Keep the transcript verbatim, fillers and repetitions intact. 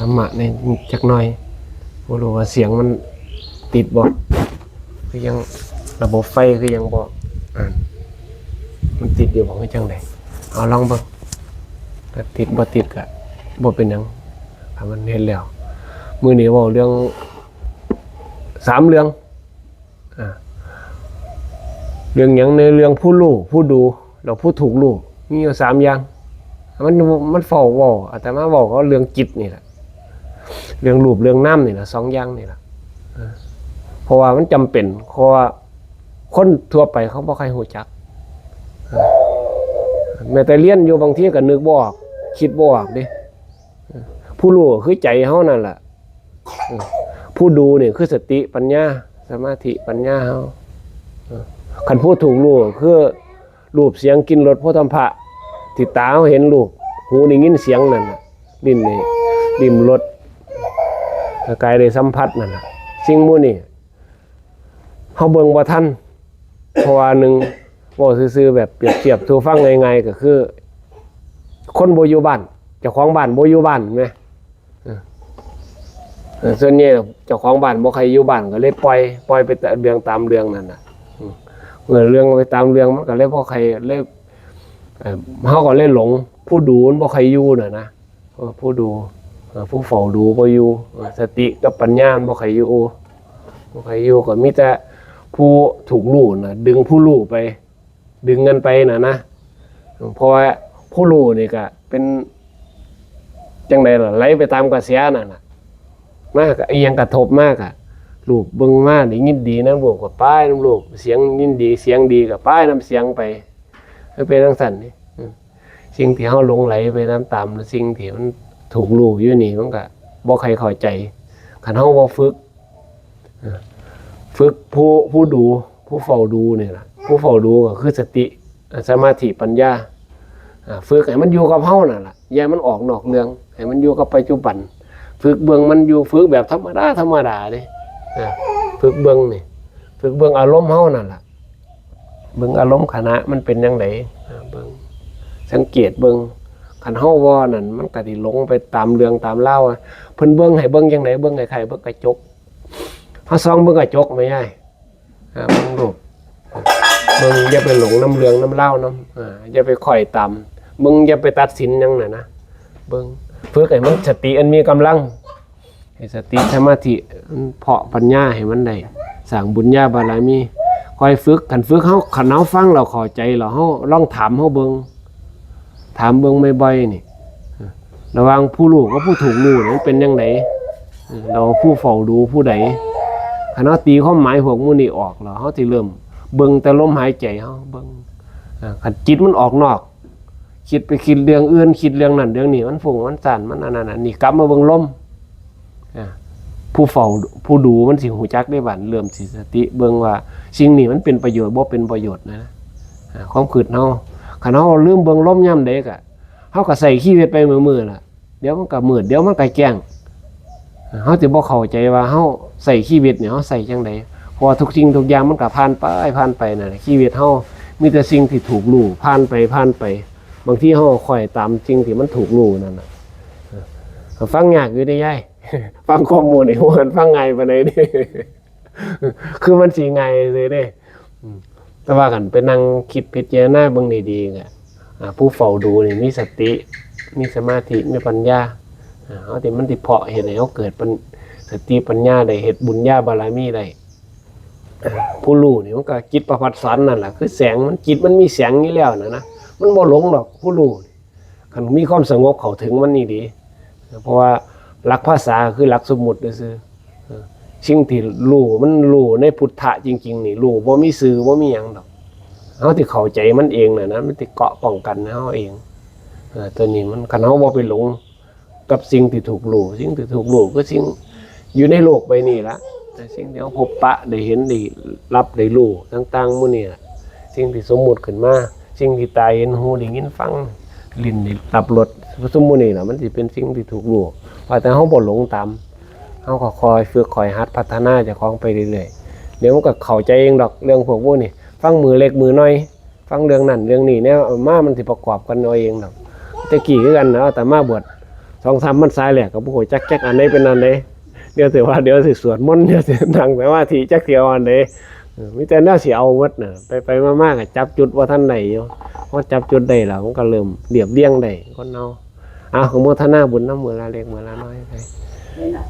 ธรรมะในจักหน่อย บ่รู้ว่าเสียงมันติดบ่ คือยังระบบไฟคือยังบ่ อ่า มันติดอยู่บ่ คือจังได๋ เอาลองเบิ่ง ถ้าติดบ่ติดก็บ่เป็นหยัง ถ้ามันเฮ็ดแล้ว มื้อนี้เว้าเรื่อง สามเรื่อง อ่า เรื่องหยัง ในเรื่องผู้รู้ ผู้ดู แล้วผู้ถูกรู้ มีอยู่สามอย่าง มัน มันเฝ้าเว้า อาตมาเว้าก็เรื่องจิตนี่แหละ เรื่องรูป เรื่องนามนี่แหละ สองอย่างนี่แหละ อ่า เพราะว่ามันจำเป็น เพราะว่าคนทั่วไปเขาบ่ค่อยรู้จัก อ่า แม้แต่เรียนอยู่บางทีก็นึกบ่ออก คิดบ่ออกเด้ อ่า ผู้รู้คือใจเฮานั่นแหละ อ่า ผู้ดูนี่คือสติปัญญา สมาธิปัญญาเฮา อ่า คันผู้ถูกรู้คือ รูป เสียง กลิ่น รส โผฏฐัพพะ ที่ตาเฮาเห็นรูป หูได้ยินเสียงนั่นน่ะ ลิ้นนี่ลิ้มรส กายได้สัมผัสนั่นน่ะ สิ่งหมู่นี้เฮาเบิ่งบ่ทัน เพราะว่าหนึ่ง เว้าซื่อๆ แบบเปรียบเทียบสู่ฟังง่ายๆ ก็คือ คนบ่อยู่บ้าน เจ้าของบ้านบ่อยู่บ้านแหม เออ เออ ส่วนใหญ่เจ้าของบ้านบ่ใครอยู่บ้านก็เลยปล่อย ปล่อยไปแต่เรื่องตามเรื่องนั่นน่ะ อืม เมื่อเรื่องไปตามเรื่องมันก็เลยบ่ใครเลย เอ่อ เฮาก็เลยหลง ผู้ดูมันบ่ใครอยู่น่ะนะ เออ ผู้ดู เออ ผู้เฝ้าดูบ่อยู่ เออ สติกับปัญญามันบ่ใครอยู่ บ่ใครอยู่ ก็มีแต่ผู้ถูกรู้น่ะ ดึงผู้รู้ไป ดึงกันไปน่ะนะ เพราะว่าผู้รู้นี่ก็เป็นจังใดล่ะ ไหลไปตามกระแสนั่นน่ะ มาก็อีหยังกระทบมาก็ รูปเบิ่งมาได้ยินดีนำรูปก็ไปนำรูป เสียงยินดี เสียงดีก็ไปนำเสียงไป มันเป็นจังซั่นนี่ อืม สิ่งที่เฮาหลงไหลไปตามๆ สิ่งที่มันถูกรู้อยู่นี่ มันก็บ่ใครเข้าใจ คันเฮาบ่ฝึก เออ ฝึกผู้ ผู้ดู ผู้เฝ้าดูนี่ล่ะ ผู้เฝ้าดูก็คือสติ สมาธิ ปัญญา อ่า ฝึกให้มันอยู่กับเฮานั่นล่ะ อย่าให้มันออกนอกเรื่อง ให้มันอยู่กับปัจจุบัน ฝึกเบิ่งมันอยู่ ฝึกแบบธรรมดา ธรรมดาเด้ อ่า ฝึกเบิ่งนี่ ฝึกเบิ่งอารมณ์เฮานั่นล่ะ เบิ่งอารมณ์ขณะมันเป็นจังได อ่า เบิ่ง สังเกตเบิ่ง คันเฮาเว้านั่น มันก็สิหลงไปตามเรื่องตามราว เพิ่นเบิ่งให้เบิ่งจังได เบิ่งคล้ายๆ เบิ่งกระจก เฮาส่องเบิ่งกระจกแม่ยาย อ่า เบิ่งรูป เบิ่ง อย่าไปหลงนำเรื่องนำราวนำ อ่า อย่าไปคอยตาม เบิ่ง อย่าไปตัดสินหยังน่ะนะ เบิ่ง ฝึกให้มันสติอันมีกำลัง ให้สติสมาธิมันเพาะปัญญาให้มันได้ สร้างบุญญาบารมี คอยฝึก คันฝึกเฮา คันเฮาฟังแล้วเข้าใจแล้ว เฮาลองถามเฮาเบิ่ง ถามเบิ่งบ่อยๆ นี่ ระหว่างผู้รู้กับผู้ถูกรู้นี่มันเป็นจังได เออ แล้วผู้เฝ้าดูผู้ใด คันเฮาตีความหมายพวกหมู่นี้ออกแล้ว เฮาสิเริ่มเบิ่งแต่ลมหายใจเฮา เบิ่ง เออ คันจิตมันออกนอก คิดไปคิดเรื่องอื่น คิดเรื่องนั้นเรื่องนี้ มันฟุ้งมันซ่าน มันอันนั้นอันนี้ กลับมาเบิ่งลม อ่า ผู้เฝ้า ผู้ดูมันสิฮู้จักได้บัด เริ่มสิสติเบิ่งว่าสิ่งนี้มันเป็นประโยชน์บ่เป็นประโยชน์นะ อ่า ความคิดเฮา คันเฮาลืมเบิ่งลมยามใดก็ เฮาก็ใช้ชีวิตไปมื้อๆ ล่ะ เดี๋ยวมันก็มืด เดี๋ยวมันก็แจ้ง เฮาสิบ่เข้าใจว่าเฮาใช้ชีวิตเนี่ย เฮาใช้จั่งใด เพราะว่าทุกสิ่งทุกอย่างมันก็ผ่านไป ผ่านไปนั่นแหละ ชีวิตเฮามีแต่สิ่งที่ถูกรู้ ผ่านไป ผ่านไป บางทีเฮาก็คอยตามสิ่งที่มันถูกรู้นั่นน่ะ เออ ฟังยากอยู่เด้ยาย ฟังข้อมูลนี่ ว่ามันฟังง่ายปานใดเด้ คือมันสิง่ายซื่อเด้ อืม แต่ว่าคันไปนั่งคิดพิจารณาเบิ่งดีๆ ก็ อ่า ผู้เฝ้าดูนี่มีสติ มีสมาธิ มีปัญญา อ่า เฮาที่มันสิเพาะเฮ็ดให้เฮาเกิดปัญ- สติปัญญาได้ เฮ็ดบุญญาบารมีได้ อ่า ผู้รู้นี่มันก็จิตประภัสสรนั่นแหละ คือแสงมัน จิตมันมีแสงอยู่แล้วน่ะนะ มันบ่หลงดอกผู้รู้นี่ คันมีความสงบเข้าถึงมันนี่ดี เพราะว่าหลักภาษาคือหลักสมมุติซื่อๆ เออ สิ่งที่รู้มันรู้ในพุทธะจริงๆ นี่ รู้บ่มีชื่อบ่มีหยังดอก เฮาสิเข้าใจมันเองน่ะนะ มันสิเกราะป้องกันเฮาเอง เออ ตัวนี้มัน คันเฮาบ่ไปหลงกับสิ่งที่ถูกรู้ สิ่งที่ถูกรู้คือสิ่งอยู่ในโลกใบนี้ละ แต่สิ่งที่เฮาพบปะได้เห็นได้รับได้รู้ต่างๆ หมู่นี้ล่ะ สิ่งที่สมมุติขึ้นมา สิ่งที่ตาเห็น หูได้ยินฟัง ลิ้นได้รับรส ซุมหมู่นี้ล่ะ มันสิเป็นสิ่งที่ถูกรู้ ว่าแต่เฮาบ่หลงตาม เฮาก็คอยฝึกคอยหัดพัฒนาเจ้าของไปเรื่อยๆ เดี๋ยวมันก็เข้าใจเองดอก เรื่องพวกหมู่นี้ ฟังมื้อเล็กมื้อน้อย ฟังเรื่องนั้นเรื่องนี้แนวมา มันสิประกอบกันเอาเองดอก แต่กี้คือกันนะ อาตมาบวช สองสามพรรษาแรกก็บ่ฮู้จักจักอันใดเป็นอันใด เดี๋ยวสิว่าเดี๋ยวสิสวดมนต์ เดี๋ยวสินั่งสมาธิจักสิเอาอันใด เออ มีแต่แนวสิเอาหมดน่ะ ไปๆมาๆก็จับจุดบ่ทันได้อยู่ พอจับจุดได้แล้วมันก็เริ่มเรียบเรียงได้คนเฮา เอา อนุโมทนาบุญนำ มื้อละเล็กมื้อละน้อยไป นี่น่ะ